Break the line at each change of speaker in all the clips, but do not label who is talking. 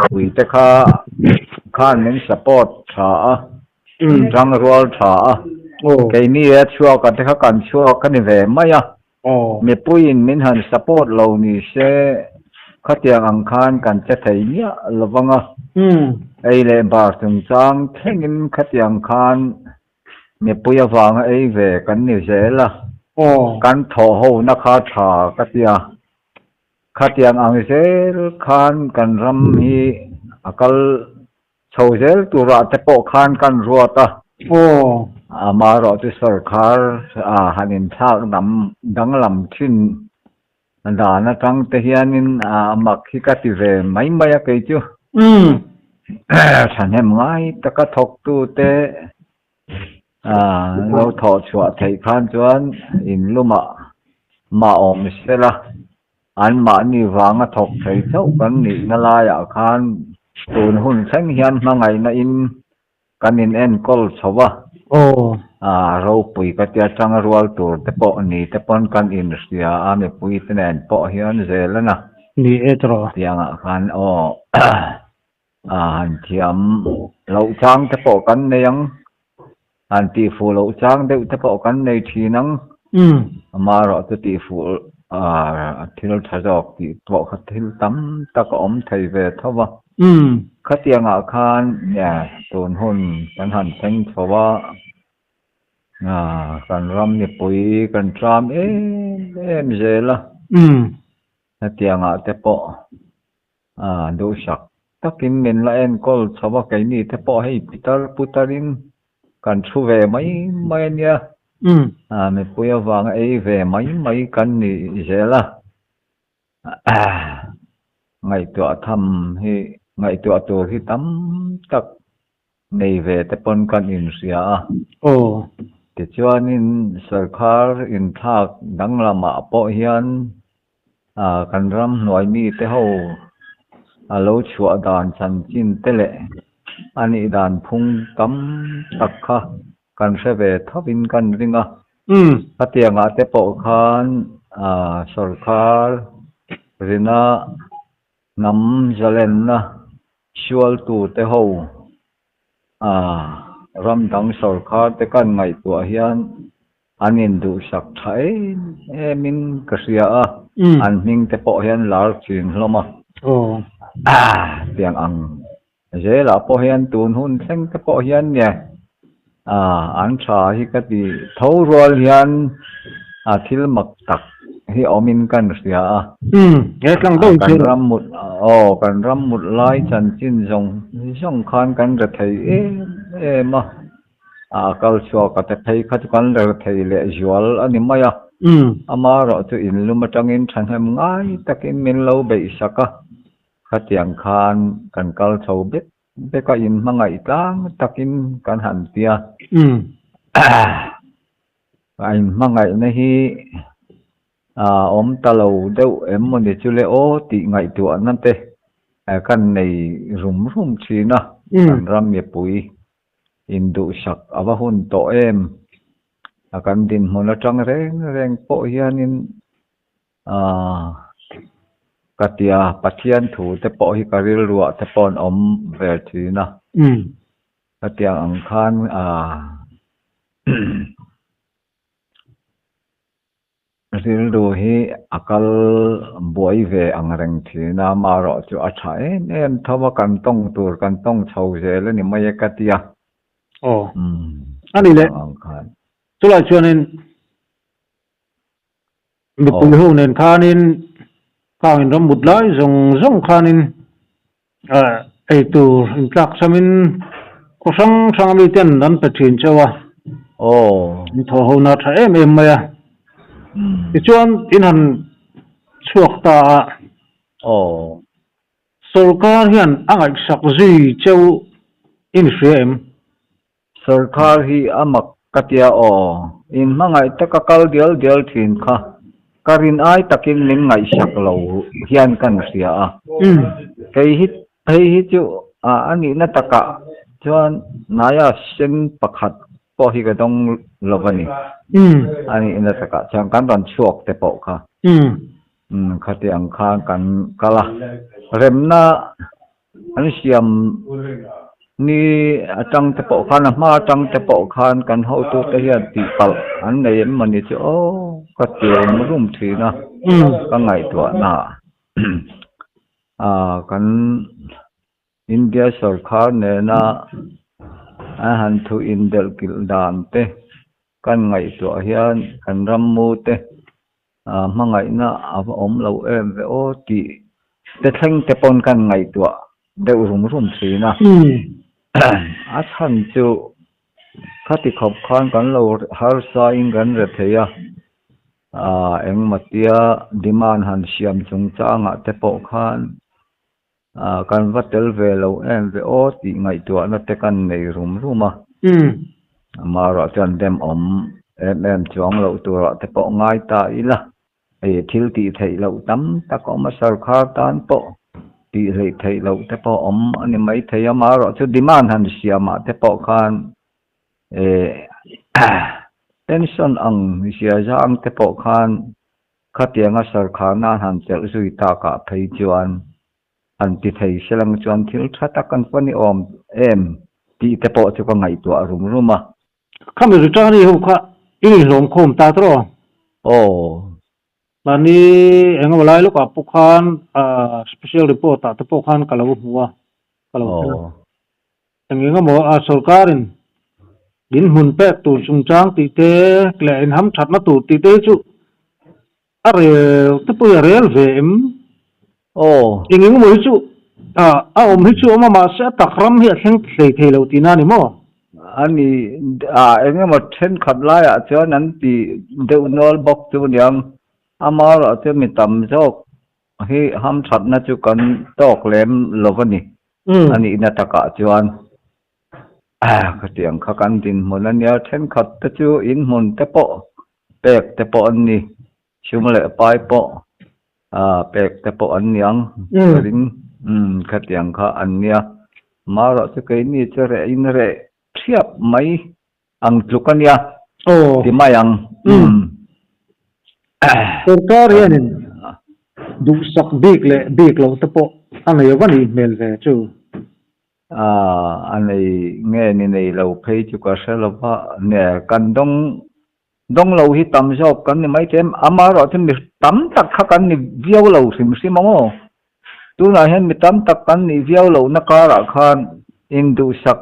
Mipui te kha khan min support tha a, tangrual tha a. Keini a chhuak a te kha kan chhuak a ni ve mai a. Mipuiin min han support lo ni se khatiang ang khan kan che thei miah lo vang a. Ei leh bar chungchang thlengin khatiang khan mipui avanga ei ve kan ni zel a. Kan thawh hona kha tha ka ti a. Khatiang ang zel khan kan ram hi a kal chho zel turah te pawh khan kan ruat a. Amaherawh chu sawrkhar han inthlak dam danglam thin dan atang te hianin a mak hi ka ti ve mai mai a kei chu. Thahnem ngai taka thawktute lo thawh chhuah theih khan chuan in lumah mah awm sela anmahni vanga thawk thei chauh kan nihna laiah khan tun hun thleng hian hmangaihna in kan in enkawl chho a, ropui ka tia tang rual tur te pawh ni te pawn kan inhria a mipui te nen pawh hian zel a na.
Ni e tawh.
Tiangah khan aw. A han thiam loh chang te pawh kan nei ang, han tihfuh loh chang deuh te pawh kan nei thin ang. Amaherawh chu tihfuh thil tha zawk tih pawh kha thil tam tak a awm thei ve tho va. Khatiangah khan tun hun kan han thleng chho a, kan ram mipui kan tram em em zel a. Hetiangah te pawh A duhsak takin min la enkawl chho a, keini te pawh hei pitar putarin kan thu ve mai mai a nia. A mipui avanga ei ve mai mai kan ni zel a. Ngaihtuah tham hi ngaihtuah tur hi tam tak nei ve te pawn kan inhria a. Tichuanin sawrkhar inthlak danglamah pawh hian Kan ram hnuai mite ho a lo chhuah dan chanchin te leh a nih dan phung tam tak kha kan hre ve thovin kan ring a. Khatiangah te pawh khan sawrkar rina hnam zalenna sualtute ho ram dang sawrkar te kan ngaihtuah hian An induhsak tha em emin ka hria a, an hming te pawh hian lar thin hlawm a. Tiang ang zelah pawh hian tun hun thleng te pawh hian nge an tha hi ka ti tho rual hian a thil mak tak hi awmin kan hria a. Kan ram mut aw kan ram mut lai chanchin zawng zawng khan kan re thei em em a. A kal chhuak a te phei kha chu kan rel thei leh zual a ni mai a. Amaherawh chu in lum atangin thahnem ngai takin min lo beih sak a, khatiang khan kan kal chho bek bek a, in hmangaih tlang takin kan han ti a. A in hmangaihna hi a awm ta lo deuh em maw ni chu le aw tih ngaihtuahna te kan nei rum rum thin a, kan ram mipui. Induhsak a va hun tawh em? A kan dinhmun atang reng reng pawh hianin aaa ka tia Pathian thu te pawh hi ka rilruah te pawh an awm ve thin a. Hetiang ang khan aaa Rilru hi a kal buai ve ang reng thin a, amaherawh chu a tha em em tho a, kan tawng tur kan tawng chho zel a ni mai e ka ti a.
Aw, a ni le. Chulai chuanin mipui ho nen khanin khang in ram mut lai zawng zawng khanin Ei tur intlak samin khaw hrang hrang ami ten an pe thin cheu a.
Aw.
In thaw ho na tha em em mai a. Tichuan in han chhuak ta a.
Aw.
Sawrkar hian a ngaihsak zui cheu in hria em?
Sawrkar hi a mak ka tia aw, in hmangaih taka kal dial dial thin kha ka rin ai takin min ngaihsak lo hian kan hria a. Kei hi phei hi chu a nihna takah chuan hnaia sen pakhat pawh hi ka dawng lo a ni. A nihna takah chuan kan rawn chhuak te pawh kha khati ang khan kan kal a, remna. An siam ni atang te pawh khan a hma atang te pawh khan kan hotute hian tihpalh an nei em mawni chu aw ka ti rum rum thin a ka ngaihtuahna ah kan India sawrkhar nena an han thu indelh kilh dan te kan ngaihtuah hian kan rammu te Ah hmangaihna a va awm lo em ve aw tih te thleng te pawn kan ngaihtuah deuh rum rum thin a. A chhan chu khati khawp khan kan lo harsa in kan re thei a, ah engmatia demand han siam chungchangah te pawh khan ah kan va tel ve lo em ve aw tih ngaihtuahna te kan nei rum rum a. Amaherawh chuan dem awm em em chuang loh turah te pawh ngai ta ila, hei thil tih theih loh tam tak a awm a, sarkhar tan pawh tih hleih theih loh te pawh awm a ni maithei a, amaherawh chu demand han siamah te pawh khan eh pension ang zia zang te pawh khan Khatianga sarkharna an han chelh zui takah phei chuan han ti thei se lang chuan thil tha tak an va ni awm em tih te pawh chu ka ngaihtuah rum rum a.
Khami return ho kha i inhlawm khawm ta tawh aw?
Aw.
Mahni engemaw lai lawkah pawh khan special report ah te pawh khan ka lo hmu a, ka lo hre a. Eng engemaw a sorkarin dinhmun pek tur chungchang tih te leh inhamthatna tur tih te hi chu a rel te pawhin a rel ve em?
Aw.
Eng engemaw hi chu a awm hi chu a awm a, mahse a tak ram hi a thleng hlei thei lo tihna a ni maw?
A ni, a engemaw thenkhat laiah chuan an ti deuh nual bawk chu niang, amaherawhchu mi tam zawk hi hamthatna chu kan tawk lem lo a ni. A nihna takah chuan khatiang kha kan dinhmun a nia, thenkhat te chu inhmun te pawh pek te pawh an ni, sum leh pai pawh pek te pawh an ni ang ka ring, khatiang kha an nia. Marawh chu keini chu reh in reh thiap mai ang tluk a nia ti mai ang.
Sorkar hianin duhsak bik leh bik lo te pawh a nei va nih hmel ve chu.
A nei nge ni nei lo phei chu ka hre lo va, ne kan dawng dawng lo hi tam zawk kan ni mai thei amaherawh chu mi tam tak kha kan ni viau lo hrim hrim ang aw. Tunah hian mi tam tak kan nih viau lohna karah khan induhsak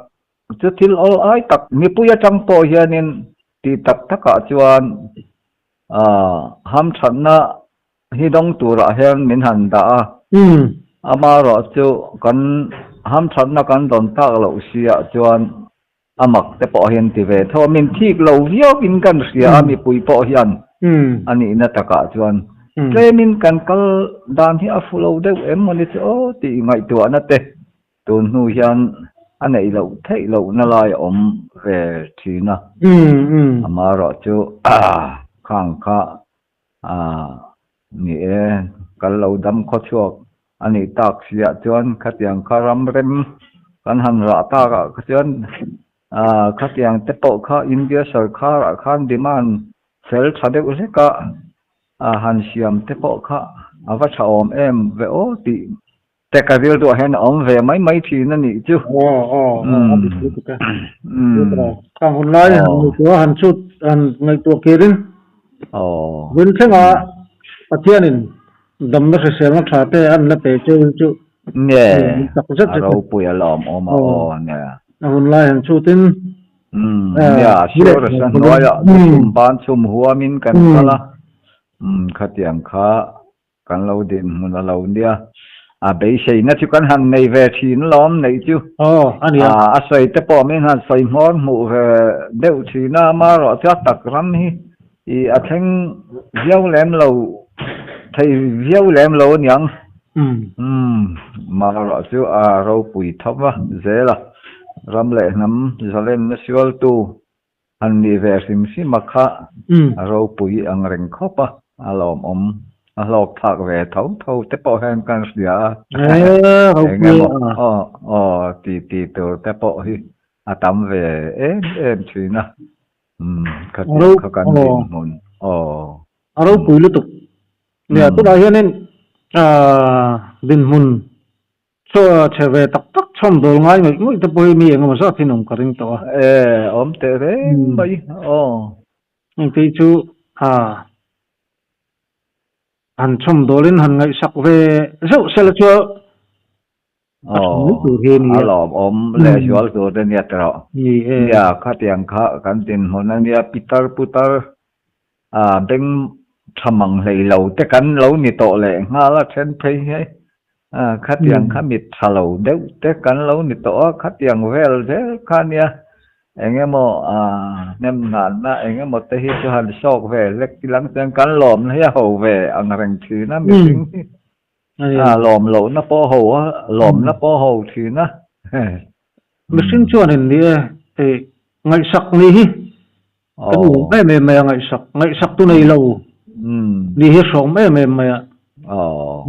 Chu thil awl ai tak mipui atang pawh hianin tih tak takah chuan hamthatna hi dawng turah hian min han dah a, amaherawh chu kan hamthatna kan dawn tak loh siah chuan a mak te pawh hian ti ve tho a, min thik lo viauin kan hria a mipui pawh hian a nihna takah chuan tlemin kan kal dan hi a fu lo deuh em mawni chu aw tih ngaihtuahna te Tun hnu hian a neih loh theih lohna lai a awm ve thin a, amaherawh chu khang kha ni e, kal lo dam khawchhuak a nih tak siah chuan khatiang kha ram rem kan han rah takah kha chuan khatiang te pawh kha India sarkharah khan demand fel tha deuh hlek a han siam te pawh kha a va tha awm em ve aw tih Te ka rilruah hian a awm ve mai mai thin a nih chu.
Aw aw aw a dik lutuk e. Khang hun lai han ngaihtuah han chhut han ngaihtuah kirin vun thlenga Pathianin damna hriselna tha te an la pe cheu hi chu
Nge a ropui a lawm awm a aw nge.
A hun lai han chhutin
Nia sure a hnuaiah chhum ban chhum huamin kan kal a khatiang kha Kan lo dinhmun a lo nia. A beiseina chu kan han nei ve thin lawm neih chu.
Aw, a nia.
A sawi te pawh min han sawi hmawr hmuh ve deuh thin a, amaherawh chu a tak ram hi i a thleng viau lem lo, thei viau lem lo aniang. Umm, amaherawh chu a ropui tho va zel a, ram leh hnam zalenna sualtu Han nih ve hrim hrim a kha a ropui ang reng khawp a, a lawmawm, a hlawk thlak ve tho tho te pawh hian kan hria a, eng emaw aw aw ti ti tur te pawh hi a tam ve em em thin a, umm khatiang kha kan dinhmun aw.
A ropui lutuk. Nia tunah hianin dinhmun. Chaw chhe ve tak tak chhawm dawl ngai ngawih ngawih te pawh hi mi engemaw zat hi an awm ka ring tawh a.
E, awm teh reng mai aw.
Engtih chu a han chhawm dawlin han ngaihsak ve zeuh sela chu a tha mai tur hi a ni
a. A lawmawm leh zual tur te nia tawh.
Ni e.
Nia, khatiang kha kan dinhmun a nia, pitar putar a beng tha mang hlei lo te kan lo ni tawh leh nghal a then phei hi a khatiang kha mit tha lo deuh te kan lo ni tawh a khatiang vel zel kha nia engemaw a hnem hnan na engemaw te hi chu han sawk ve hlek tilang chuan kan lawmna hi a ho ve ang reng thin a mihring hi a lawm lohna pawh ho a lawmna pawh ho thin a.
Mihring chuan in ni e, tih ngaihsak ni hi kan nuam em em mai a, ngaihsak, ngaihsak tu nei lo ni hi hrawm em em mai a,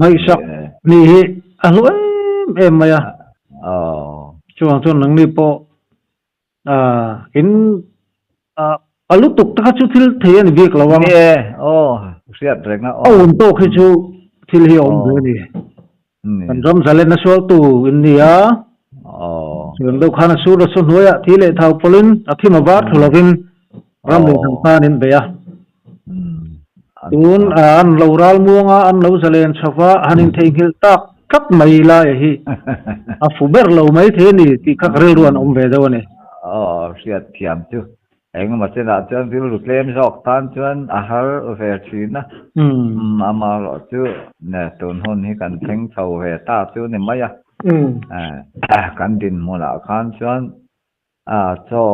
ngaihsak ni hi a hlu em em mai a, chuvang chuan nangni pawh in a lutuk te kha chu thil thei a ni bik lo ang.
Ni e, aw, hriat reng a, aw.
A un tawk hi chu thil hi a awm ve a ni. Kan ram zalenna sualtu in ni a, chuan deuh khan a sur a su hnuaiah thi leh thau pawlhin a thim a var thu lovin ram leh hnam khan in bei a. Tun an lo ral muang a, an lo zalen chho va, han intheihnghilh tak tlat mai lai hi a fu ber lo mai thei a ni tih kha ka rilru an awm ve deuh a ni.
Aw, hriat thiam chu Engemaw chinah chuan rilru tlem zawk tan chuan a har ve thin a, amaherawh chu tun hun hi kan thleng chho ve ta chu ni mai a, kan dinhmunah khan chuan chaw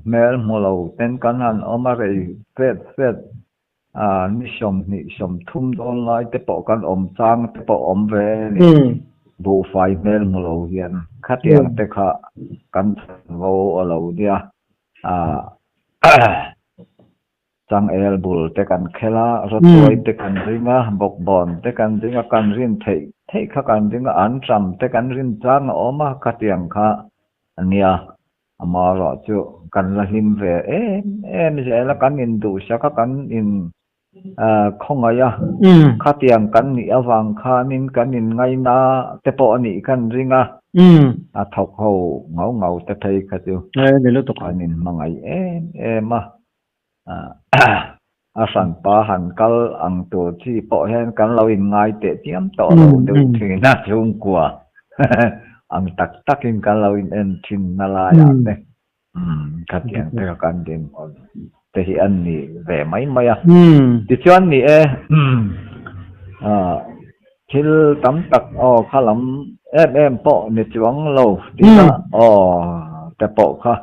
hmel hmu lo ten kan han awm a rei fet fet ni 20 30 dawn lai te pawh kan awm chang te pawh awm ve a ni. Buhfai hmel hmu lo hian khatiang te kha kan chanvo a lo nia. Changel bul te kan khel a, rawtuai te kan ring a, bawkbawn te kan ring a, kan rin theih theih kha kan ring a, anṭam te kan rin chang a awm a, khatiang kha a nia. Amaherawh chu kan la hlim ve em em zel a, kan induhsak a, kan in khawngaih a, khatiang kan nih avang khanin kan inngaina te pawh a nih kan ring a, a thawk ho ngau ngau te phei kha chu kan inhmangaih em em a, a hranpa han kal ang tur chi pawh hian kan lo inngai teh chiam tawh lo deuh thin a, chhungkua ang tak takin kan lo in en thin na laiah te khatiang te kha kan dinhmun te hi an ni ve mai mai a. Tichuan ni e, thil tam tak aw kha lam em em pawh ni chuang lo tihna aw te pawh kha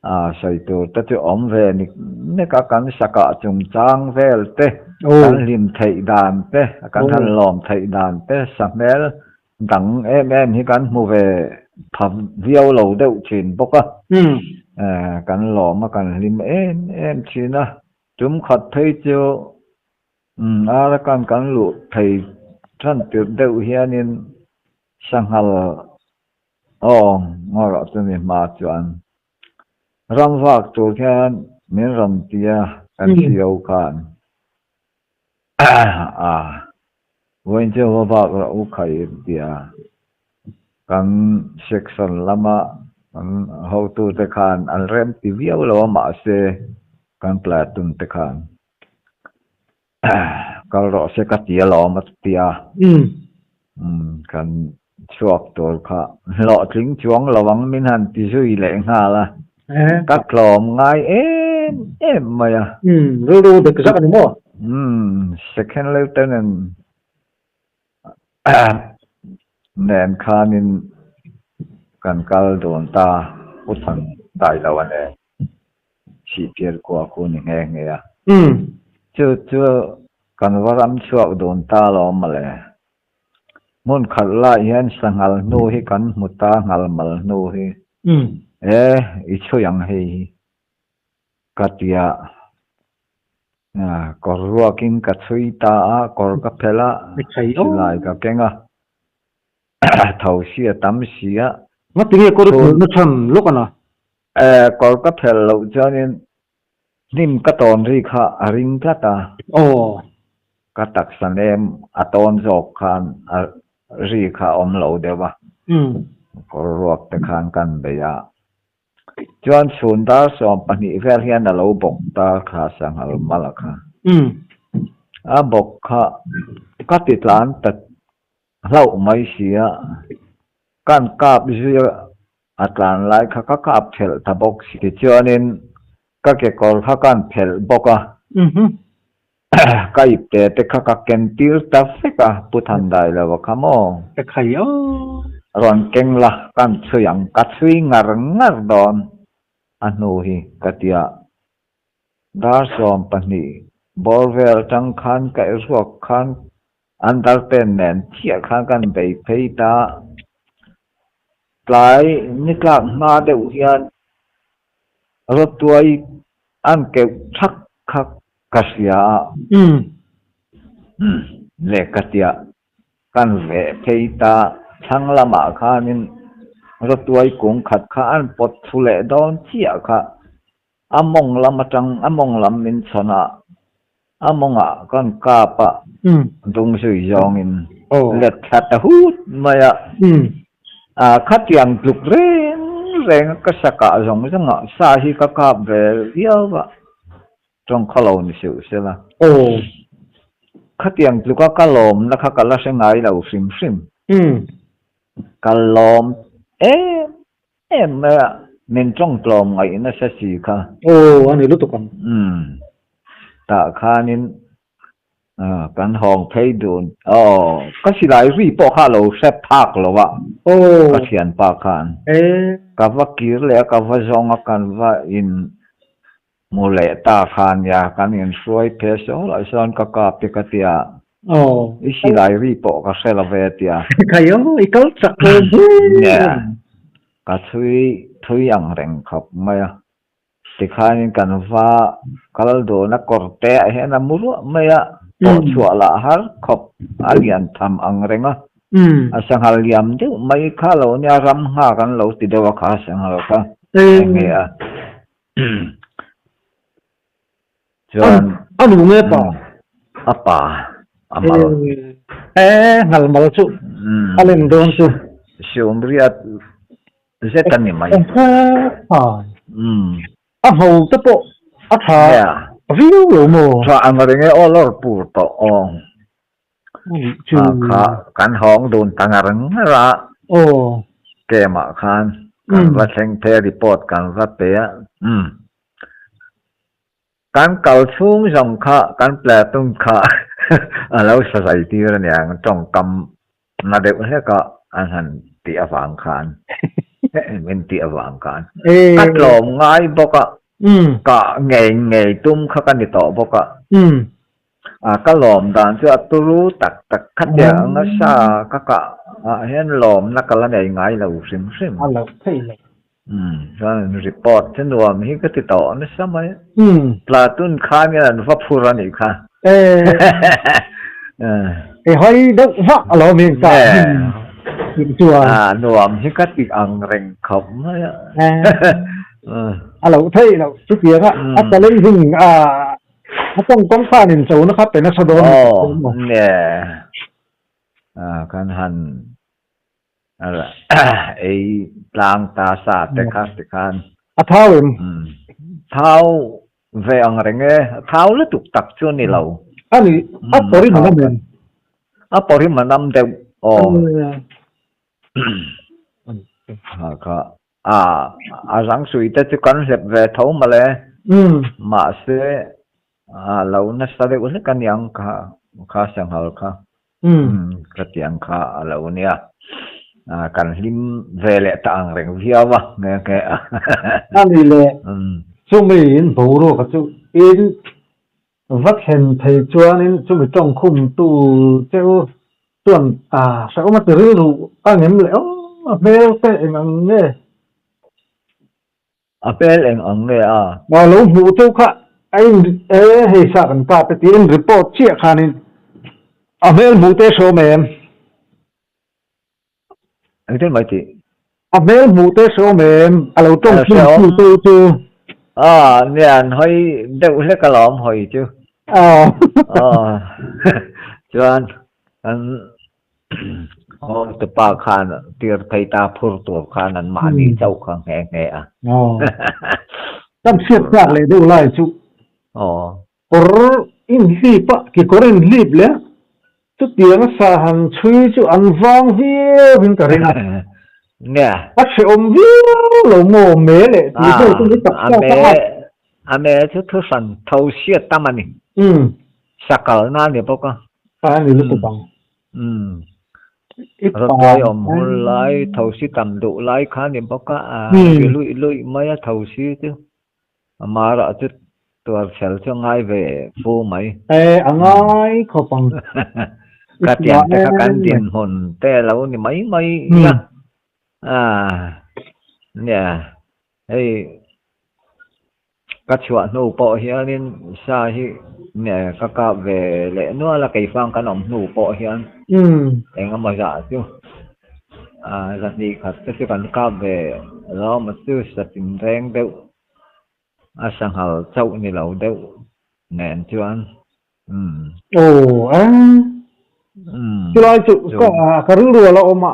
A sawi tur te chu awm ve nik nek a, kan sakah chungchang vel te, kan hlim theih dan te, kan han lawm theih dan te, sahmel dang em em hi kan hmu ve pha viau lo deuh thin bawk a. Kan lawm a, kan hlim em em thin a, tum khat phei chu Arakan kan luh thei tan tirh deuh hianin sanghal Aw, ngaw chumi hma chuan ram vak tur khian min rawn ti a, kan hriau khan a vawiin chu va vak rawh u khai an ti a, kan section lama kan hotute khan an rem ti viau lo a mahse kan platoon te khan Kal rawh se ka ti alawm a ti a. Kan chhuak tur kha hlawhtling chuang lo ang min han ti zui leh nghal a. Ka tlawm ngai em em mai a.
Rilru dik zak a ni maw?
Second Lieutenant nen khanin kan kal dun ta, U Than dai lo a nen. Chhihpial kua khu ni nghe nghe a. Chu chu kan va ram chhuak dun ta alawm mawle. Hmun khat lai hian sanghal hnu hi kan hmu ta nghal mal hnu hi. E, i chhui ang hei hi. Ka tia kawr ruakin ka chhui ta a, kawr ka phelh a, silai ka keng a, tho si a tam si a.
Ngatinge kawr i phelhna chhan lawk a na?
E, kawr ka phelh loh chuanin hnim ka tawn ri kha a ring tlat a.
Aw.
Ka taksa nem a tawn zawk khan a. ri kha a awm lo deuh a, kawr ruak te khan kan bei a. Chuan chhun dar 12 vel hian a lo bawk ta kha sanghal mal kha. A bawk kha ka ti tlan ta hlauh mai si a, kan kap zui a tlan lai kha ka kap phelh ta bawk si. Tichuanin ka kekawr kha kan phelh bawk a, ka ipte te kha ka ken tir ta vek a, Pu Thandailova kha maw?
Ka khai aw.
Rawn keng la, kan chhui ang, ka chhui ngar ngar dawn a hnu hi ka ti a. Dar 12 bawr vel atang khan ka i ruak khan Underpen nen chiah khan kan bei phei ta. Tlai ni tlak hma deuh hian rawtuai an keuh thak kha ka hria a. Le ka tia kan veh phei ta. Thlang lamah khanin rawtuai kung khat kha an pawt thlu leh dawn chiah kha. A mawng lam atang a mawng lam min chhawn a, a mawngah kan kap a, dung zui zawngin let thla ta hut mai a. Khatiang tluk reng reng a ka sa kah zawng zawng a, sa hi ka kap ve viau a, tawng khaw lo ni seuh sela. Khatiang tluka ka lawmna kha ka la hre ngai lo hrim hrim. Ka lawm em Em mai a, min tawng tlawm ngaih nasa si kha.
Aw, a ni lutuk ang.
Umm, tah khanin kan hawng phei dun. Aw, ka silai ri pawh kha a lo hre phak lo a, ka thianpa khan. Ka va kir leh a, ka va zawng a, kan va in hmu leh ta kha nia, kan inhruai phe saw lah sawn ka kap te ka tia. I silai ri pawh ka hre lo ve tia.
Khai aw, i kal chak lo hle.
Nia, ka chhui thui ang reng khawp mai a. Tikhanin kan va kal dun a kawr te ah hian a mu ruah mai a, pawh chhuah lah har khawp a lian tham ang reng a. A sanghal liam deuh mai kha lo nia, ram nghak an lo ti deuh a kha sanghal kha. Eng nge a? Chuan
a nu nge pa?
A pa a mal.
E ngal mal chu a lem dawn chu.
Sium riat zet a ni mai.
A ngho te pawh a tha viau lo maw?
Tha ang reng e aw lawr pur tawh aw. Kha kan hawng dun ta ngar ngar a. Kemah khan kan va thleng phei a report kan va pe a. Kan kal chhung zawng kha kan platoon kha a lo sa zai tir a niang tawngkam na deuh hlek a an han tih avang khan min tih avang khan ka tlawm ngai bawk a ka ngei ngei tum kha ka ni tawh bawk a. A ka lawm dan chu a turu tak tak khatia anga sa ka kah ah hian lawmna ka la nei ngai lo hrim hrim.
A lo thei lo.
Umm chuan report chu nuam hi ka ti tawh nasa mai. Platoon khan hian an va phur a nih kha.
E hawi deuh vak a lo min ka chuan.
A nuam hi ka ti ang reng khawp mai a.
A lo thei lo chutiang a a challenging a A tawng tawng khan in cho na kha pe nasa dawn
Aw nge kan han ei tlang ta sa te kha ti khan.
A thau em?
Thau ve ang reng e, a thau lutuk tak chu a ni lo.
A ni, a pawr in a nam em?
A pawr in a nam deuh aw. Kha A, a zang sui te chu kan hlep ve tho mawle. Mahse, a lo nasa deuh hlek a niang kha, kha sanghal kha. Khatiang kha a lo nia. Kan hlim ve leh ta ang reng viau a, nghe nghe a.
A ni le, chumi in boruak a chu in va thlen thei chuanin chumi tawngkhum tu che u chuan a hrehawm a ti rilru a ngem leh aw a hmel te eng ang nge?
A hmel eng ang nge a?
A lo hmuh cheu kha a in e hei sa kan kap e tiin report chiah khanin a hmel hmuh te hrehawm em?
Engtin mai tih?
A hmel hmuh te hrehawm em? A lo tawng thin tu te chu.
A, nia an hawi deuh hlek alawm hawi chu.
Aw.
Aw. Chuan an. Aw tupa khan tir phei ta phur tur khan an mahni chauh kha nghe nghe a.
Aw. Kan hriat tlak leh deuh lai chu.
Aw.
Kawr inhlip a, kekawr inhlip leh chutiang a sa han chhui chu an vang viau in ka ring a.
Nia.
A hrehawm viau lo maw me leh tih vel chu ni tak tak a.
A me chu thu hran tho hriat tam a ni. Sakalna a ni bawk a.
A ni lutuk ang.
Umm. Rawtuai awm hun lai thosi tam duh lai kha ni bawk a, a ri luih luih mai a thosi chu. A marah chu tuar chhel chu a ngai ve fu mai.
E, a ngai khawp ang.
Ka tiang te kha kan dinhmun te lo ni mai mai a. Ah, nia, hei ka chhuah hnu pawh hianin sa hi nge ka kap ve leh nual a, keifang kan awm hnu pawh hian eng emaw zah chu ah zahnih khat te chu kan kap ve lawm a chu satin reng deuh a sanghal chauh ni lo deuh nen chuan umm.
Aw a chulai chu ka ka rilru a la awm a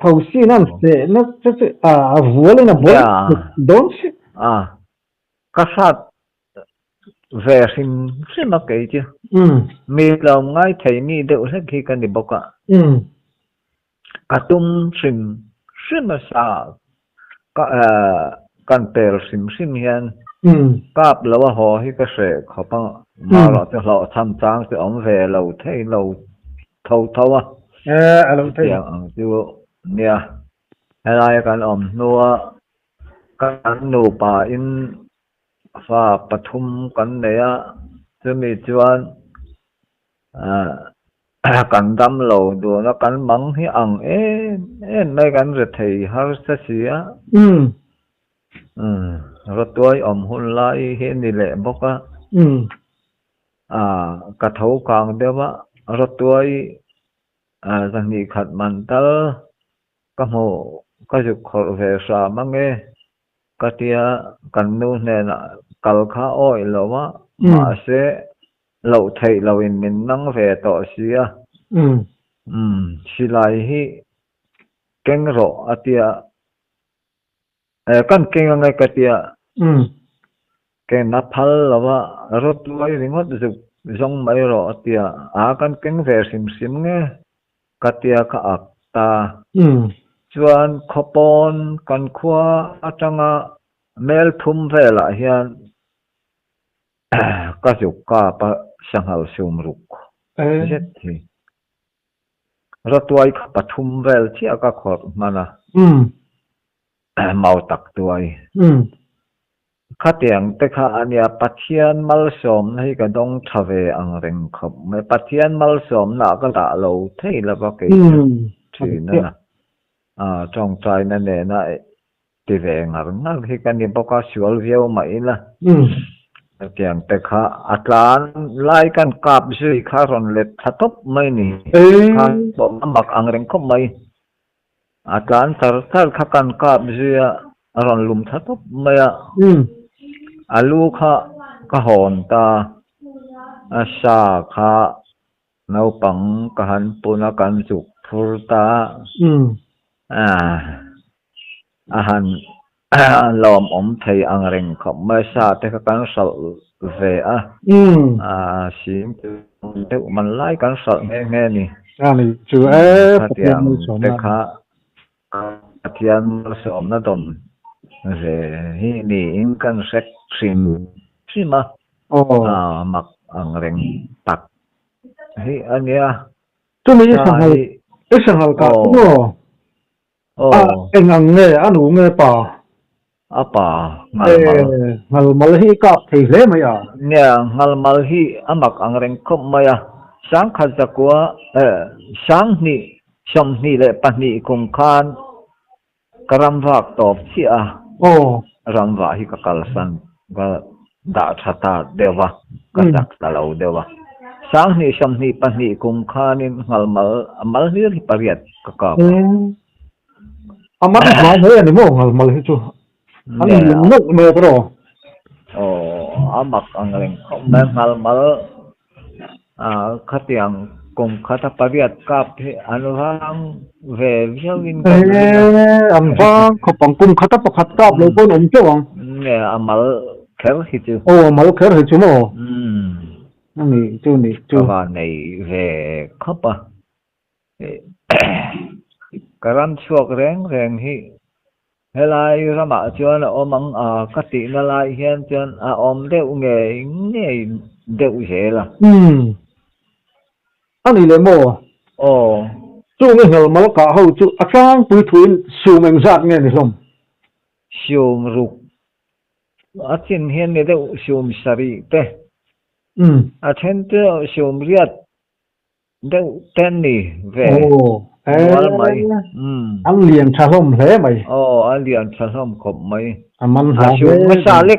tho sin an seh na che chu a vual in a buai dawn si.
A ka hrat ve hrim hrim a kei chu mi tlawm ngai thei mi deuh hlek hi ka ni bawk a ka tum hrim hrim a sa ka kan pel hrim hrim hian kap lo a haw hi ka hreh khawp a marawh chu hlawhchham chang chu awm ve lo thei lo tho tho a chutiang ang chu nia helai kan awm hnua kan nupa in fa pathum kan nei a chumi chuan Kan dam lo dun a, kan mang hi ang em em mai kan ri thei harsa si a. Rawtuai awm hun lai hi a ni leh bawk a. Ka tho kang deuh a, rawtuai zahnih khat man tal ka hmu ka zuk khawrh ve hram ange ka tia kan nu hnenah kal kha awih lo a, mahse Loh theih loh in min nang ve tawh si a. Umm, silai hi keng rawh a tia. Eh, kan keng ange ka tia. Ken a phal lo a, rawtuai ringawt zuk zawng mai rawh a tia. A kan keng ve hrim hrim nge ka tia ka ak ta. Chuan khawpawn kan khua atanga mel thum velah hian Ka zuk kap a sanghal sum ruk zet hi. Rawtuai kha pathum vel chiah ka khawrh hman a, mau tak tuai. Khatiang te kha a nia, Pathian malsawmna hi ka dawng tha ve ang reng khawp mai. Pathian malsawmna ah ka dah lo thei lo va kei chu thin a na. Tawngtaina nena Ti ve ngar ngar hi ka ni bawk a, sual viau mah ila. Hetiang te kha a tlan lai kan kap zui kha rawn let thla tawp mai ni. Kha pawh a mak ang reng khawp mai. A tlan char char kha kan kap zui a, a rawn lum thla tawp mai a. A lu kha ka hawn ta, a sa kha naupang ka han pun a, kan zuk phur ta. A han lawmawm thei ang reng khawp mai sa te kha kan hralh ve a, sim deuh man lai kan hralh nghe nghe a ni. Khatiang te kha Pathian malsawmna dawn ve hi niin kan hre hrim hrim a, mak ang reng tak hi a nia.
Chumi i sanghal i sanghal kah chu maw? A eng ang nge a nu nge pa?
A pa nghalmal.
Nghalmal hi i kap thei hle mai a.
Nia, nghalmal hi a mak ang reng khawp mai a. Sangkhat zakua sanghnih 22 kum khan ka ramvak tawp chiah a. Ramvah hi ka kalsan ka dah tha ta deuh a, ka chak ta lo deuh a. 2022 kum khanin nghalmal a mal hlir hi pariat ka kap a.
A man hma mai a ni maw nghalmal hi chu? An lung nawlh mai a ka rawh.
Aw, a mak ang reng khawp mai nghalmal khatiang. Kum khata pariat kap hi an vang ve viauin kan ring a.
Ee, an vang khawp ang. Kum khata pakhat kap lo pawhin awm teuh ang.
Nge a mal kher hi chu.
Aw, a mal kher hi chu maw? A nih chu nih chu.
Ka van nei ve khawp a. Ka ram chhuak reng reng hi helai ramah chuan a awm ang a, ka tihna lai hian chuan a awm deuh ngei ngei deuh zel a.
Umm. A ni leh maw?
Aw.
Chung i hngalmal kah ho chu a tlangpui thuin sum engzat nge ni hlawm?
Sum ruk a chin hian ni deuh sum sarih te.
Umm.
A then chu sum riat Deuh ten ni ve nual mai.
An lian tha hlawm hle mai.
Aw a lian tha hlawm khawp mai.
A man hla hle.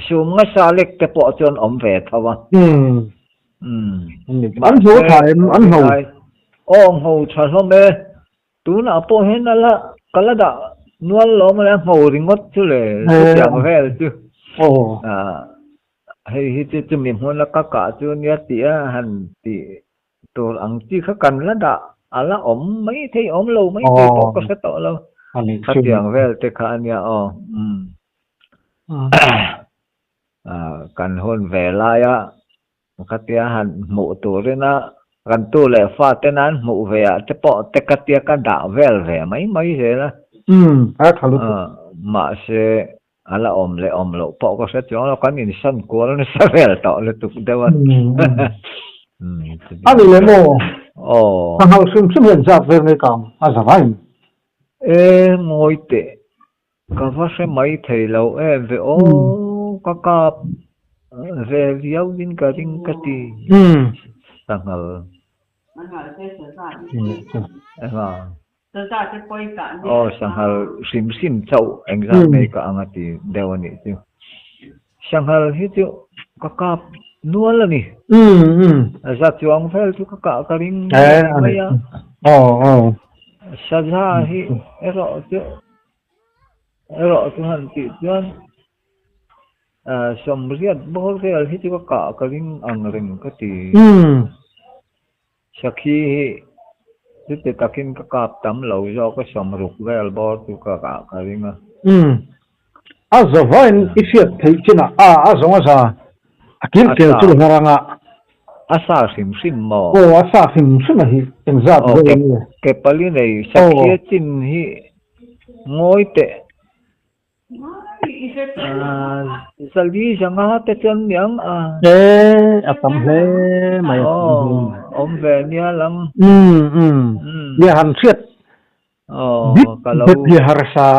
Sum nga sa lek te pawh chuan awm ve tho a.
An hlo tha em an hlo.
Aw ngho tha hlawm e. Tunah pawh hian a la ka la dah nual lo mai a ngho ringawt chu le chutiang vel chu. Hei hi chu chumi hmuna ka kah chu nia tih a han tih tur ang chi kha kan la dah a la awm mai thei awm lo mai thei pawh ka hre tawh lo. Khatiang vel te kha a nia aw. Kan hun ve laia khatia han hmuh turina kan tu leh fa ten an hmuh ve ah te pawh te khatia ka dah vel ve mai mai zel a. Mahse A la awm leh awm loh pawh ka hre chuang lo, kan insan kual nasa vel tawh lutuk deuh a.
A ni leh maw?
Aw.
Ka nghal hrim hrim hian zat vel ngei ka ang a za vain.
E ngawi teh, ka va hre mai thei lo em ve aw, ka kap ve viau in ka ring ka ti. Sanghal. Enga? Aw sanghal hrim hrim chauh engzat mai ka ang a ti deuh a nih chu. Sanghal hi chu ka kap nual a ni. Za chuang vel chu ka kah ka ring mai a. Saza hi erawh chu erawh chu han tih chuan sawmriat bawr vel hi chu ka kah ka ring ang reng ka ti. Sakhi hi chuti takin ka kap tam lo zawk a, sawmruk vel bawr chu ka kah ka ring a.
Umm. A zavain i hriat theih chinah a a zawng a za a kil kel chu hnar anga.
A sa hrim hrim maw?
Aw, a sa hrim hrim a hi engzat vel a ni?
Ke pali nei Sakhi a chin hi ngawi teh. Zali zanga te chuan niang a.
E a tam hle mai.
Aw awm ve nia lang.
Umm nia han hriat.
Aw ka lo.
Bit hi harsa.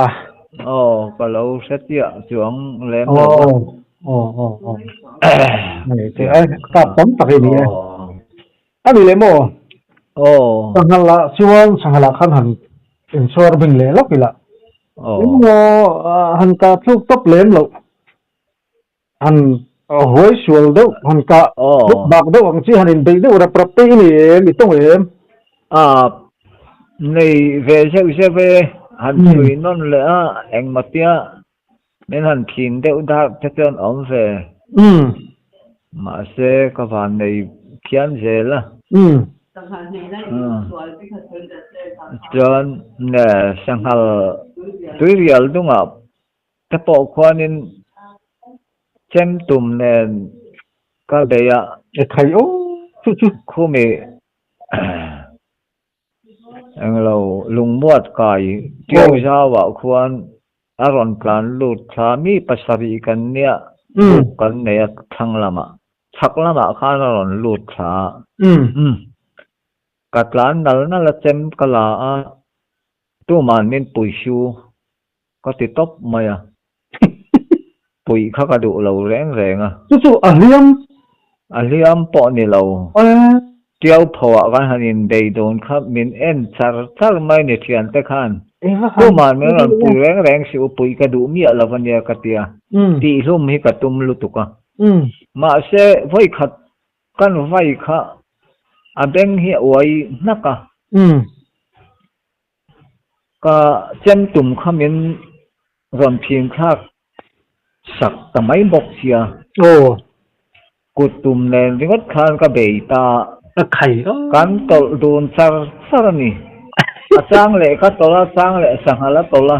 Aw ka lo hre chiah chuang lem lo a.
Aw aw aw. Ka tam tak hi ni e. A ni leh maw?
Aw.
Sanghal ah chuan sanghal ah khan han inchhuar bing leh lawk ila.
Aw.
Engmaw han kah thluk tawp lem loh. Han huai sual deuh, han kah buk bak deuh ang chi, han inbeih deuh rap rap te i ni em, i tawng em?
A nei ve zeuh zeuh e, han chhui nawn leh a, engmaw tia min han thin deuh dar te chuan awm ve. Mahse ka van nei phian zel a. Chuan sanghal tuirial dungah te pawh khuanin chem tum nen ka bei a.
Ekhai aw chu chu.
Khumi Englo lungmuat kai Tiau zauah khuan a rawn tlan lut thla mi pasarih kan nia buk kan nei a thlang lamah chhak lamah khan a rawn lut thla a. Ka tlan nal nal a chem ka la a tuman min pui hru ka ti tawp mai a puih kha ka duh lo reng reng a.
Chu chu a hliam?
A hliam pawh ni lo. Tiau phoah kan han inbei dawn kha min en char char mai ni thiante khan. Tuman min rawn pui reng reng si u puih ka duh miah lo ania ka ti a. Tihhlum hi ka tum lutuk a. Mahse vawikhat kan vai kha a beng hi a uai hnak a. Ka chem tum kha min rawn phim thlak sak ta mai bawk sia.
Aw.
Kut tum nen ringawt khan ka bei ta.
A khai aw.
Kan tawlh dun char char a ni. A chang leh ka tawlh a, a chang leh sanghal a tawlh a.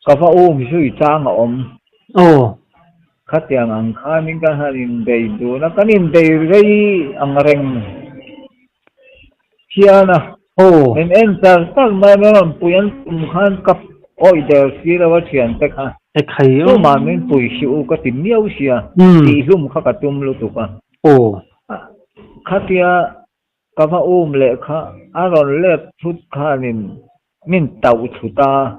Ka va um zui chang a awm.
Aw.
Khatiang ang khanin kan han inbei dun a, kan inbei rei ang reng phian a.
Aw.
Min en char char mai a, min rawn pui an tum khan ka awih der si lo a thiante kha.
E khai aw.
Tumah min pui hrih u ka ti miau sia, tihlum kha ka tum lutuk a.
Aw.
Khatia Ka va um leh kha a rawn let thut khanin min tauh thut a,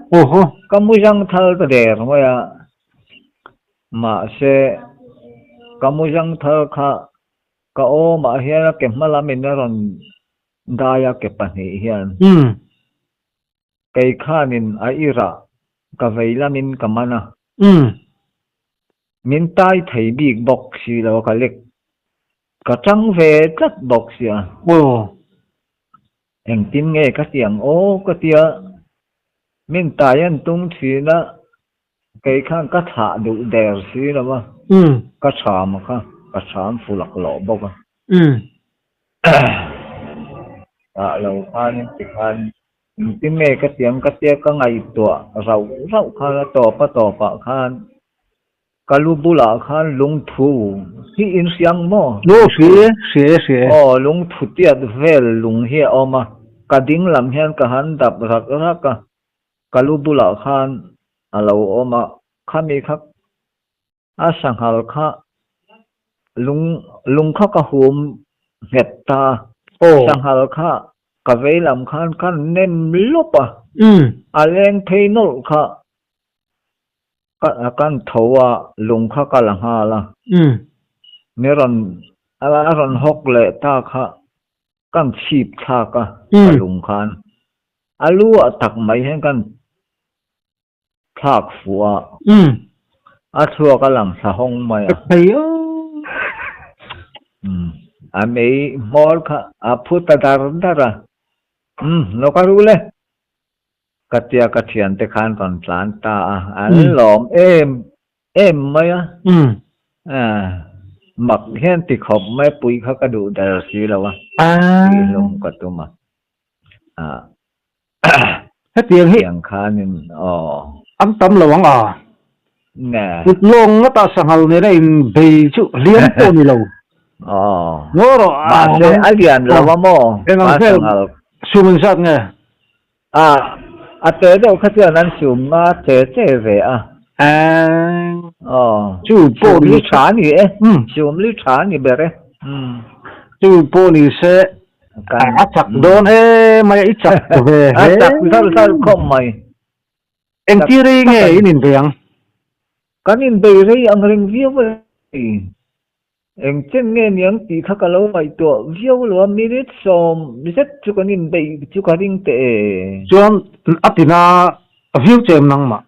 ka mu zangthal ta der mai a, mahse ka mu zangthal kha ka awmah hian a ke hma lamin a rawn dai a ke pahnih hian kei khanin a irah ka vei lamin ka man a, min tai thei bik bawk si lo a ka lek Ka tang ve tlat bawk sia.
Aw.
Engtin nge ka ti ang aw ka tia. Min tai an tum thin a, kei khan ka thlah duh der si lo a, ka tham kha ka tham fu laklawh bawk a. Tah lo khanin tikhan engtin nge ka ti ang ka tia ka ngaihtuah rauh rauh khan a tawp a tawpah khan Ka lu bulah khan lungthu hi in hria ang maw?
Aw hria e, hria e, hria e.
Aw lungthu tiat vel lung hi a awm a, ka ding lam hian ka han dap rak rak a, ka lu bulah khan a lo awm a, khami kha a sanghal kha lung lung kha ka hum nghet ta a, sanghal kha ka vei lam khan ka nem lawp a, a leng phei nawlh kha. Kan tho a, lung kha ka la nghal a. Mi rawn a rawn hawk leh ta kha kan chhip thlak a, ka lung khan. A lu ah tak mai hian kan thlak fuh a, a thluak a lang thla hawng mai a. A mei hmawr kha a phu ta dar dar a, Umm, lo ka ru le. Ka tia ka thiante khan rawn tlan ta a, an lawm em em mai a. Mak hian ti khawp mai pui kha ka duh der si lo a, tih hlum ka tum a.
Hetiang hi
Tiang khanin aw.
An tam lo ang a.
Nge.
Kut lawng ngata sanghal nena in bei chu hliam pawh ni lo.
Aw.
Ngaw rawh.
Mahse a lian lo a maw?
Eng ang vel sum engzat nge?
A, a te deuh kha chuan an sum nga che che ve a.
Eng.
Aw.
Chu pawh
ni se. Sum li tha ni e. Sum li tha ni ber e.
Chu pawh ni se. A chak dawn e mai a, i chak ve
hle. A chak zar zar khawp mai.
Engtir rei nge in inbei ang?
Kan inbei rei ang reng viau a ni. Eng chen nge niang tih kha ka lo ngaihtuah viau lo a, minute 10 zet chu kan inbei chu ka ring teh e.
Chuan a tina viau che em nangmah?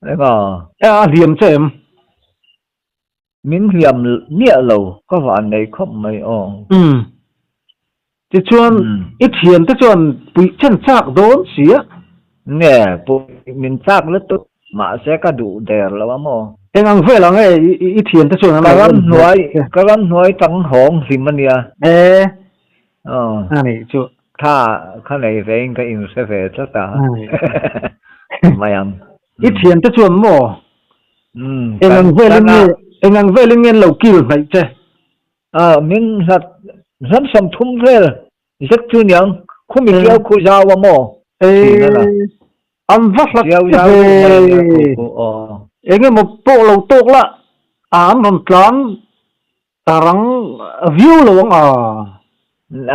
Enga?
A hliam che em?
Min hliam miah lo, ka van nei khawp mai aw.
Umm. Tichuan i thiante chuan puih chen chak dawn si a.
Nge, puih min chak lutuk, mahse ka duh der lo a maw?
Eng ang vel ang e i thiante chuan an
lo en hmel che. Ka ram hnuai tang hawng hlim a nia.
E, a nih chu.
Tha kha nei vein ka inhre ve tlat a. Mai ang.
I thiante chuan maw? Eng ang velin nge, eng ang velin nge an lo kil hnaih che?
A, min hlat hlam 30 vel zet chu niang, khumi chiau khu zau a maw?
Tih nana. An va hlat
Chiau zau deuh mai a nia khu khu aw.
Eng emaw pawh lo tawk la, a an rawn tlan ta rang viau lo ang a.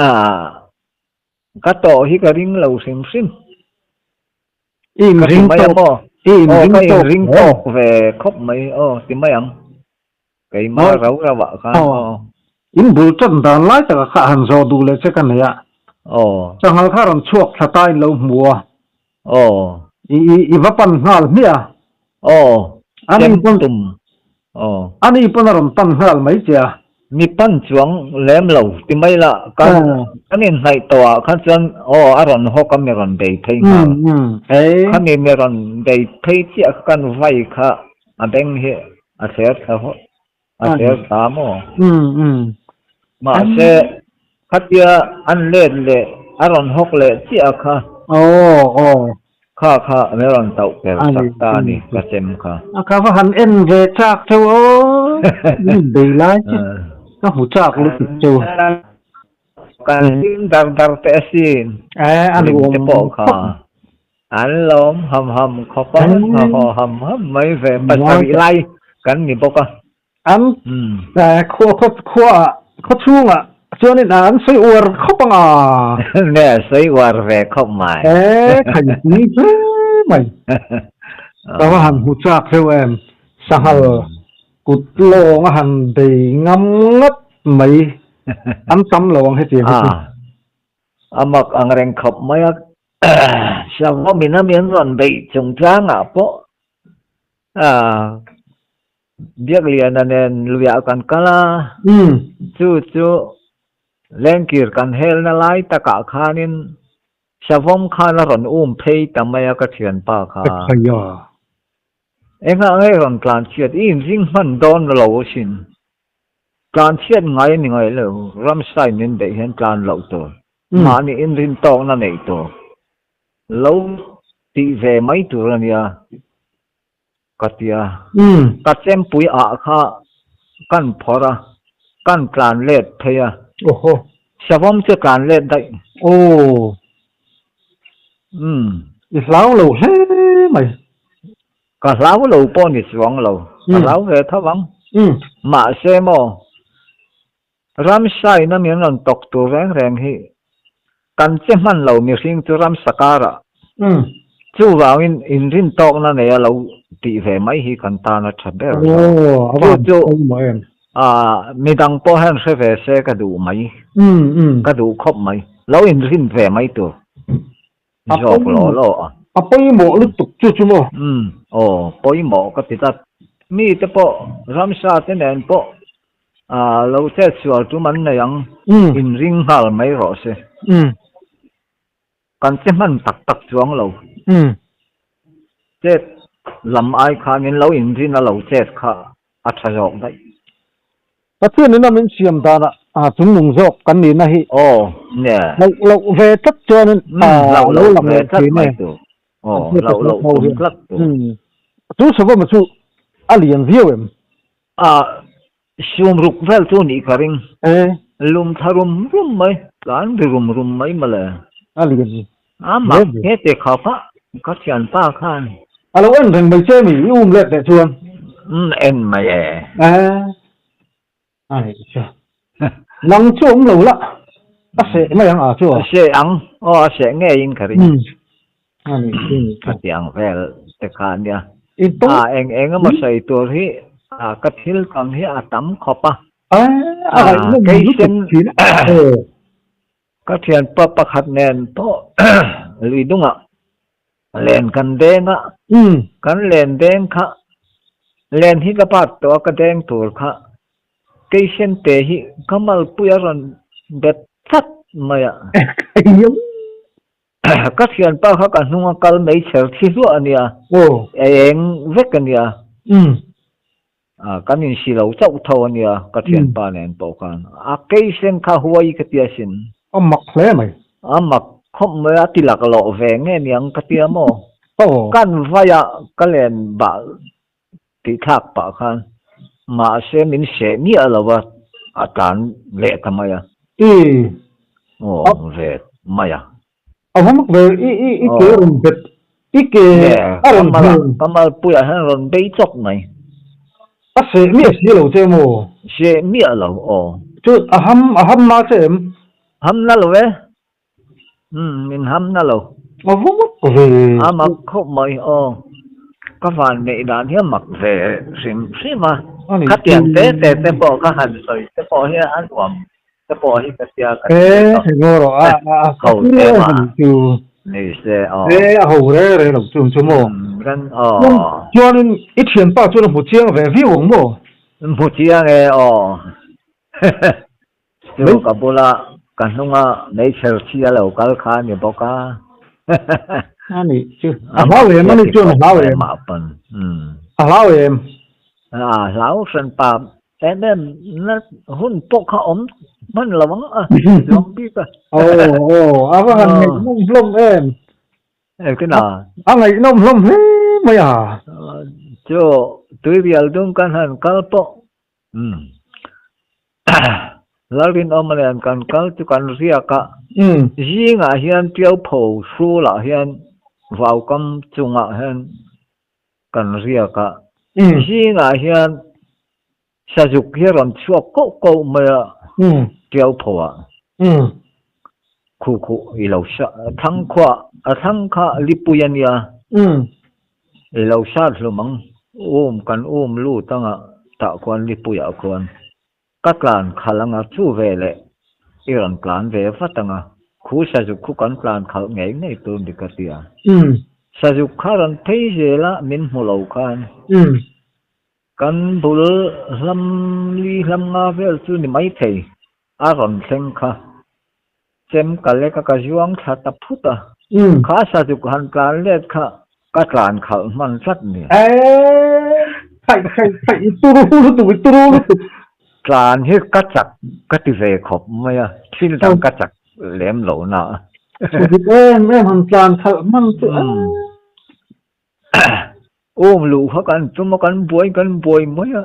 A, ka tawh hi ka ring lo hrim hrim.
I inring tawk,
i inring tawk. Aw, ka inring tawk ve khawp mai aw, ti mai ang. Keimah rau rau ah khan aw.
In bul tan dan lai takah kha han zawh duh leh che ka nei a.
Aw.
Sanghal kha rawn chhuak thla ta in lo hmu a.
Aw.
I i va pan nghal hmiah a.
Aw. Ani pawn tum. Aw.
Ani pawn a rawn pan nghal mai che a.
Mi pan chuang lem lo ti mai la kan kan inhnaih tawh ah khan chuan aw a rawn hawk a mi rawn bei phei nghal. Khami mi rawn bei phei chiah kha kan vai kha a beng hi a thler thla a thler thla maw? Mahse. Khatia an let leh a rawn hawk leh chiah kha.
Aw aw.
Kha kha min rawn tauh per chak ta a ni ka chem kha.
A ka va han en ve chak cheu aw. Min bei lai chu ka hmu chak lutuk cheu.
Kan hlim dar dar teh asin.
Eh a
Hlim te pawh kha. An lawm ham ham khawp a, haw ham ham mai ve pasarih lai kan ni bawk a.
An khua khaw khua khaw chhungah chuanin an sawi uar khawp ang a.
Nge sawi uar ve khawp mai.
E khaipui hle mai. Ka va han hmu chak hleuh em. Sanghal kut lawng a han bei ngam ngawt mai. An tam lo ang hetiang hi chu.
A mak ang reng khawp mai a. Savawmin a min rawn beih chungchangah pawh Biakliana nen luiah kan kal a, chu chu lengkir kan helna lai takah khanin savawm khan a rawn um phei ta mai a ka thianpa kha. Engah nge rawn tlanchhiat i inring hman dawn lo asin. Tlanchhiat ngai a ni ngai lo, ramsa in min beih hian tlan loh tur, mahni inrin tawkna neih tur lo tih ve mai tur a nia. Ka ti a, ka chempui ah kha kan phawrh a, kan tlan let phei a.
Awhaw.
Savawm chu tlan let daih.
Aw.
Umm.
I hlau lo hle mai.
Ka hlau lo pawh ni chuang lo, ka hlau ve tho ang. Mahse maw, ramsa in a min rawn tawk tur reng reng hi kan che hman lo mihring chu ramsa karah chuvangin inrin tawkna nei a lo tih ve mai hi kan tan a tha ber
lo.
Chu chu midang pawh hian hre ve se ka duh mai, ka duh khawp mai, lo inrin ve mai tur zawk law law a.
A pawimawh lutuk chu chu maw?
Aw, pawimawh ka ti tlat. Mite pawh ramsa te nen pawh A lo chet sual tum an nei ang, inring nghal mai rawh se. Kan che hman tak tak chuang lo. Chet lam ai khanin lo inrin a lo chet kha a tha zawk daih.
Pathian in a min siam danah chungnung zawk kan nihna hi
Aw, nge.
Hlauh loh ve tlat chuanin
Hlauh
a lo
loh
lang
ve
leh
tlat
thin
mai
e.
tur. Aw, hlauh loh tum tlat tur.
Chu savawm chu a lian viau em?
A sum ruk vel chu nih ka ring.
E.
Lum thla rum rum mai, tlan ri rum rum mai mawle.
A lian.
A mak he te khawp a, ka thianpa khan.
A lo en reng mai che mi, i um let leh chuan.
Umm en mai e.
E. A nih chu. Nang chu awm lo la, a seh mai ang a chu a.
A seh ang, aw a seh ngeiin ka ring.
Umm. A nih chu nih chu.
Khatiang vel te kha a nia. A eng eng emaw sawi tur hi ka thil tam hi a tam khawp a.
A ngaihnawm lutuk thin a.
Ka thianpa pakhat nen pawh lui dungah len kan deng a. Kan len deng kha len hi ka bat tawh a ka deng tur kha keisen te hi ka malpui a rawn bet tlat mai a. Ka thianpa kha ka hnung a kal mai chher thi hluah a nia, eng vek a nia. Kan insi lo chauh tho a nia ka thianpa nen pawh khan. A keisen kha huai ka tia sin.
A mak hle mai.
A mak khawp mai a, ti lak loh ve nge niang ka tia maw? Kan vaia ka len bah tih thlak pah khan mahse min seh miah lo a, a tlan leh ta mai a.
I.
Aw ve mai a.
A va mak ve, i i i ke rawn bet, i ke a rawn hmel.
Ka malpuiah hian rawn bei chawk mai.
A seh miah si lo che maw?
Seh miah lo, aw.
Chu a ham a ham na che em?
Ham na lo e. Umm min ham na lo.
A va mak ve.
A mak khawp mai aw. Ka van neih dan hi a mak ve hrim hrim a. Khatiang te te te pawh ka han sawi te pawh hi a nuam te pawh hi ka tia ka ti
tawh. E ngaw rawh a a
ho te mah ni se aw.
E a ho re re lo chung chu maw.
Kan aw.
Chuanin i thianpa chuan a hmu chiang ve viau ang maw?
Hmu chiang e aw. Chu ka bula ka hnunga meichher thi a lo kal kha a ni bawk a.
A nih chu. A hlau em a ni chuan a hlau em? A hlau em?
A hlau hran pa em em na hun pawh kha awm. hman lo ang a chuang bik a.
Aw aw a va han ngaihnawm hlawm em.
Engtin a?
A ngaihnawm hlawm hle mai a.
Chu tuirial dung kan han kal pawh umm Lalrinawma nen kan kal chu kan riak a, zingah hian Tiaupho hrulah hian vaukam chungah hian kan riak a, zingah hian Sazuk hi a rawn chhuak koh koh mai a, Tiaupho ah khu khu i lo sa thlang khua a thlang kha lipui a nia, i lo sat hlum ang, um kan um lut anga tah khuan lipui ah khuan ka tlan khalh anga chu ve leh i rawn tlan ve vat anga khu sazuk khu kan tlan khalh ngei ngei tur ni ka ti a, sazuk kha rawn phei zel a min hmu lo khan. Kan bul hlam li hlam nga vel chu ni maithei a rawn thleng kha. Chem ka lek a ka zuang thla ta phut a. Kha sazuk han tlan let kha ka tlan khalh hman tlat ni.
Eeii khaih khaih khaih i turu lutuk i turu lutuk.
Tlan hi ka chak ka ti ve khawp mai a, thil dang ka chak lem lo na.
Sazuk em em han tlan khalh hman chu eeii.
Um luh kha kan tum a, kan buai kan buai mai a,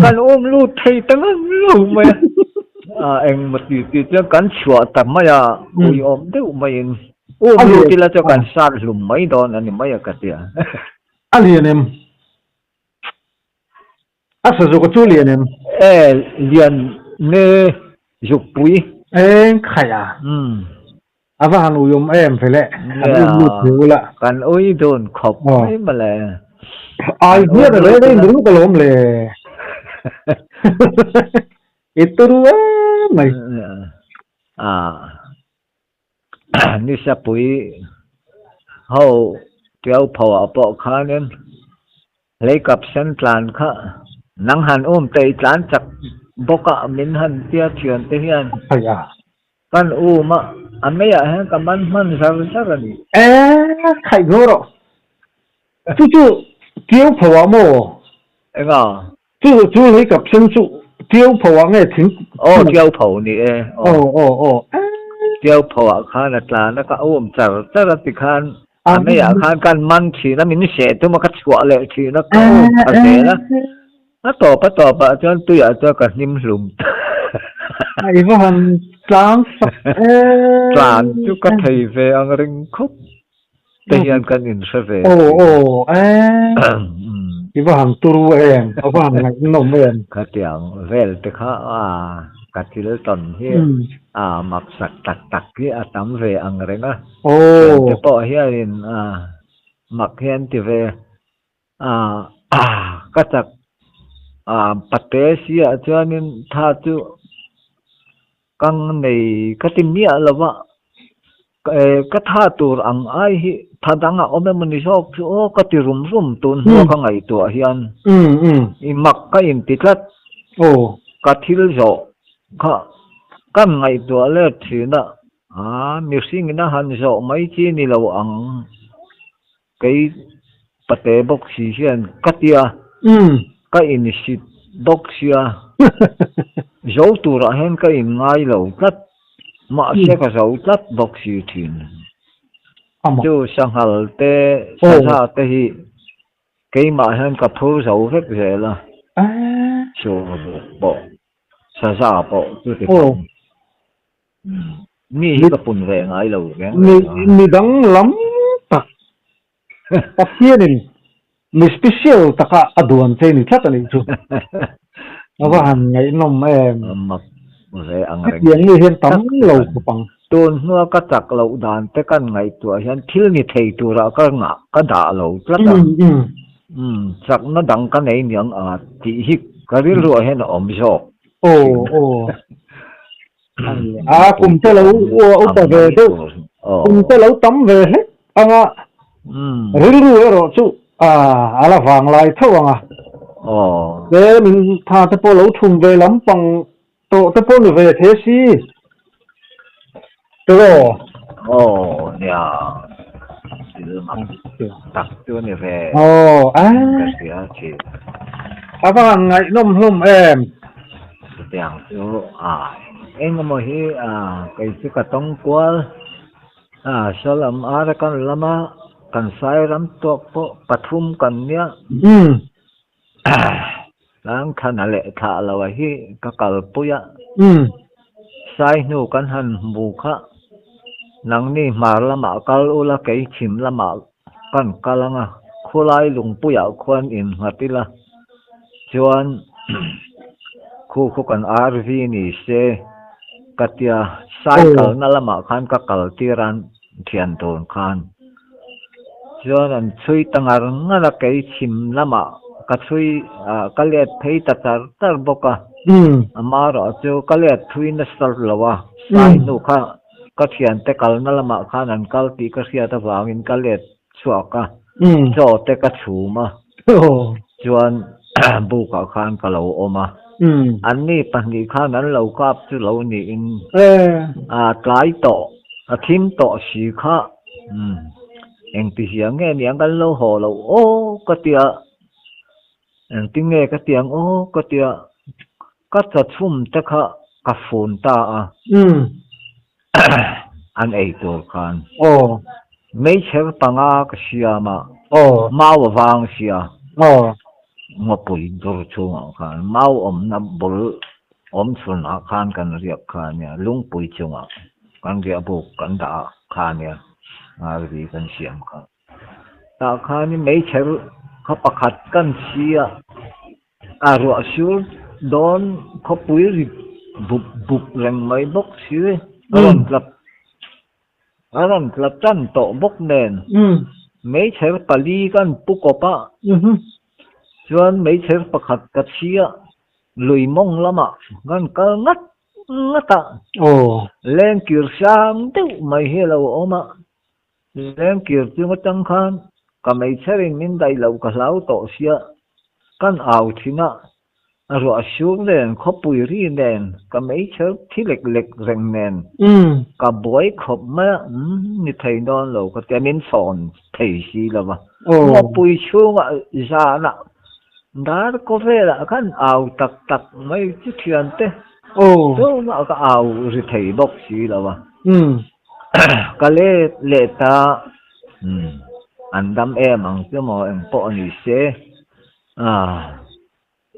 kan um lut thei ta ngang lo mai a, a engmaw ti ti chuan kan chhuah ta mai a, uiawm deuh maiin um lut ila chuan kan sat hlum mai dawn a ni mai a ka ti a.
A lian em? A sazuk a chu lian em?
E, lian nge zukpui?
Eng khaih a? A va han uiawm em ve le, an um lut ve ula.
Kan ui dun khawp mai mawle.
Ai hian a rei rei nul ka lawm le. I turu em mai.
Nisapui ho Tiaupho ah pawh khanin Leikap sen tlan kha nang han um te i tlan chak bawk a min han tia thian te hian kan um a, a meiah hian ka man hman zar zar a ni.
E khaih hnawh rawh. Chu chu Tiau pho ah maw?
Enga?
Chu chu leikap sen chu Tiau pho ah nge thing?
Aw Tiau pho ni e.
Aw aw aw.
Tiau pho ah khan a tlan a ka um char char a tikhan A meiah khan kan man thin a, min seh tum a, ka chhuah leh thin a, ka um tha zel a. A tawp a tawp ah chuan tuiah chuan ka hnim hlum ta.
A i va han tlan sak em.
Tlan chu ka thei ve ang ring khup te hian kan inhre ve.
Aw aw em. I va han turu em, a va han ngaihnawm em.
Khatiang vel te kha a ka thil tawn hi a mak sak tak tak hi a tam ve ang reng a. Thiante pawh hianin mak hian ti ve a, ka chak pate siah chuanin tha chu kang nei ka ti miah lo va, ka tha tur ang ai hi tha dang a awm emaw ni zawk chu aw ka ti rum rum tun hnua ka ngaihtuah hian i mak ka inti tlat ka thil zawh kha kan ngaihtuah let thin a. A, mihring in a han zawh mai chi ni lo ang, kei pate bawk si hian ka tia, ka insit bawk sia, zo turah hian ka inngai lo tlat, mahse ka zo tlat bawk si thin. Chu sanghal te, saza te hi keimah hian ka phur zo vek zel a, chu pawh saza pawh chuti phang. Mi hi ka pun ve ngai lo reng reng a.
Mi dang lam tak Pathianin mi special taka a duan che ni tlat a nih chu. A va han ngaihnawm em.
Mak ve ang reng.
Hetiang mi hian tam lo khawp ang.
Tun hnua ka chak loh dan te kan ngaihtuah hian thil ni thei turah ka ngah ka dah lo tlat a. Chakna dang ka nei niang a tih hi ka rilruah hian a awm zawk.
Aw aw. A kum te lo upa ve deuh kum te lo tam ve hlek anga rilru erawh chu a la vang lai tho anga te min tha te pawh lo thum ve lampang tawh te pawh ni ve the si tiraw.
Aw nia thil mak tak chu ni ve ka hria thin.
A va han ngaihnawm hlawm em.
Chutiang chu ai. Engemaw hi kei chu ka tawng kual a, saw lam Arakan lama kan Sairam tuak pawh pathum kan nia. Tlangthana leh thlah lo a hi ka kalpui a, sai hnu kan han hmu kha nangni hmar lamah kal ula kei chhim lamah kan kal ang a, khulai lungpuiah khuan innghat ila chuan khu khu kan RV ni se ka tia sai kalna lamah khan ka kal tir a thian tur khan. Chuan an chhui ta ngar ngar a, kei chhim lamah ka chhui ka let phei ta char char bawk a. Amaherawh chu ka let thui nasa lo a, sai hnu kha ka thiante kalna lamah khan an kal tih ka hriat avangin ka let chhuak a, chaw te ka chhum a, chuan bukah khan ka lo awm a. Anni pahnih khan an lo kap chu lo niin tlai tawh, a thim tawh si kha. Umm, engti hian nge niang kan lo haw loh aw ka tia, engti nge ka ti ang aw ka tia, ka chachhum te kha ka fun ta a, an ei tur khan meichher panga ka siam a, mau a vang sia, ngawpui dur chhungah khan mau awmna bul Awm chhunah khan kan riak kha a nia, lungpui chungah kan riah buk kan dah ah kha a nia, RV kan siam kha. Tah khanin meichher kha pakhat kan si a, a ruah sur dawn khawpui ri bup bup reng mai bawk si a rawn tla a rawn tla tan tawh bawk nen meichher pali kan pu kawp a, chuan meichher pakhat ka chhi a. Lui mawng lamah kan kal ngat ngat a, lengkir sang deuh mai hi a lo awm a, lengkir chung atang khan ka meichherin min daih loh ka hlau tawh sia, kan au thin a, ruah sur nen khawpui ri nen ka meichher thi lek lek reng nen ka buai khawp mai a, umm ni thei dawn lo ka tia min sawn thei si lo va, ngawpui chhungah zanah Dar khawvelah khan au tak tak mai chu thiante chungah ka au ri thei bawk si lo a. Ka let leh ta an dam em ang chu maw eng pawh a ni se.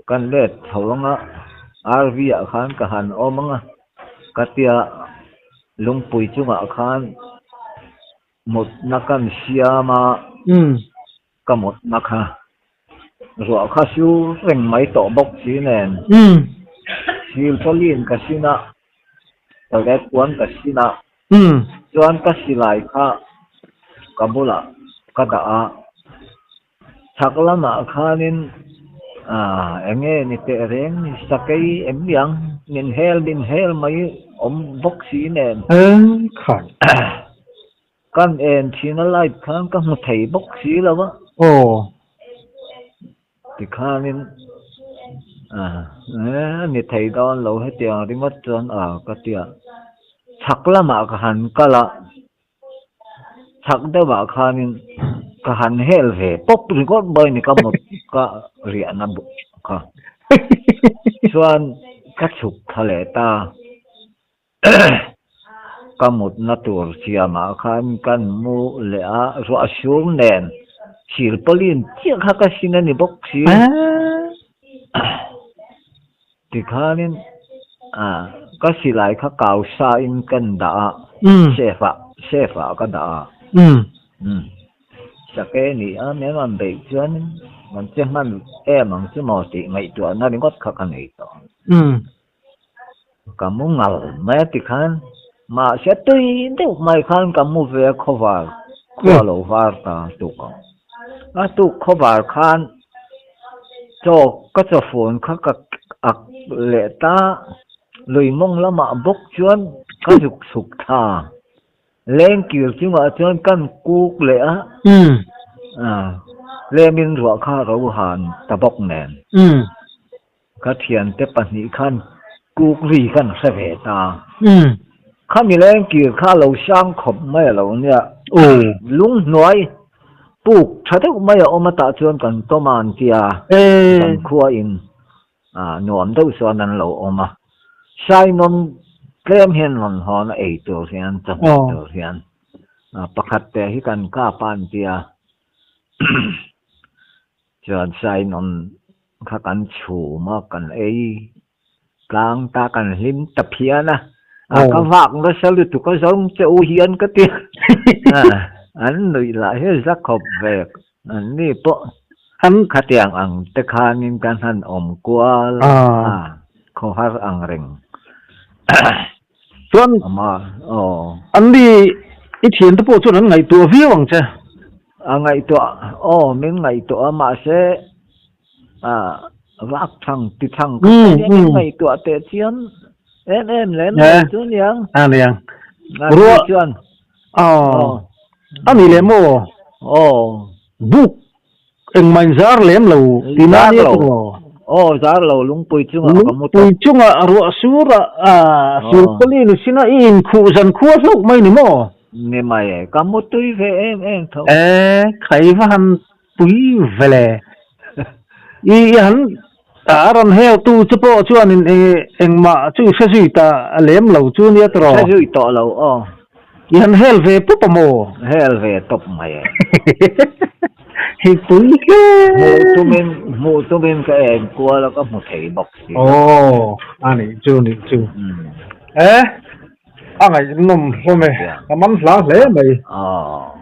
Kan let tho ang a, RV ah khan ka han awm ang a, ka tia lungpui chungah khan mutna kan siam a. Ka mutna kha ruah kha sur reng mai tawh bawk si nen silpawlin ka sin a, toilet puan ka sin a, chuan ka silai kha ka bulah ka dah a, chhak lamah khanin eng nge ni teh reng ni sakei em ni ang min hel min hel mai awm bawk si nen. Kan en thin a light khan ka hmu thei bawk si lo a.
Aw.
Tikhanin a ni thei dawn lo hetiang ringawt chuan a ka tia. Chhak lamah ka han kal a, chhak deuhah khanin ka han hel ve pawp ringawt mai ni ka mut ka riahna kha. Chuan ka chhuk thla leh ta. Ka mutna tur siamah khan kan mu leh a, ruah sur nen silpawlin chiah kha ka sin a ni bawk si. Tikhanin ka silai kha kau sain kan dah a, safe ah safe ah ka dah a. Sake ni a min rawn beih chuan kan che hman em ang chu maw tih ngaihtuahna ringawt kha ka nei tawh. Ka mu ngal mai a ti khan mahse tui deuh mai khan ka mu ve a khawvar khua lo var ta tuk ang. A tuk khawvar khan chaw ka chaw fun kha ka ak leh ta lui mawng lamah bawk chuan ka zuk chhuk thla. Lengkir chungah chuan kan kuk leh a, lemin ruah kha ro han ta bawk nen. Ka thiante pahnih khan kuk ri khan hre ve ta. Khami lengkir kha a lo sang khawp mai a lo nia. Lung hnuai puk tha deuh mai a awm a tah chuan kan tawm a an tia. Kan khua in nuam deuh chuan an lo awm a. Sainawn. Tlem hian rawn hawn a ei tur hian chawhmeh tur hian pakhat te hi kan kap a an tia chuan sainawn kha kan chhum a kan ei tlang ta kan hlim ta phian a ka vak nasa lutuk a zawng che u hian ka ti an nuih lah hi za khawp ve an ni pawh khatiang ang te khanin kan han awm kual a khawhar ang reng
chuan an ni i thian te pawh chuan an ngaihtuah viau ang che
a ngaihtuah aw min ngaihtuah a mahse vak thang ti thang ka min ngaihtuah teh chiam em em lem lo chu niang
a niang
ruah chuan
aw a ni leh maw
aw
buk Engmah in zar lem lo tina
nia chu maw? Aw zar lo lungpui chungah ka mu
tawh. Lungpui chungah ruah sur a silpali ni sin a i inkhuh zan khua hlauh mai ni maw?
Ni mai e, ka mu tui ve em em tho.
E, khai va han pui ve le. I i han a rawn hel tu che pawh chuan in engmah chu i hre zui ta lem lo chu nia tawh.
Hre zui tawh lo aw.
I han hel ve pawp a maw?
Hel ve tawp mai e.
Hei pui hle.
Hmuh tumin, hmuh tumin ka en kual a ka hmu thei bawk si.
Aw, a nih chu, nih chu. E, a ngaihnawm hlawm e, ka man hla hle mai.
Aw.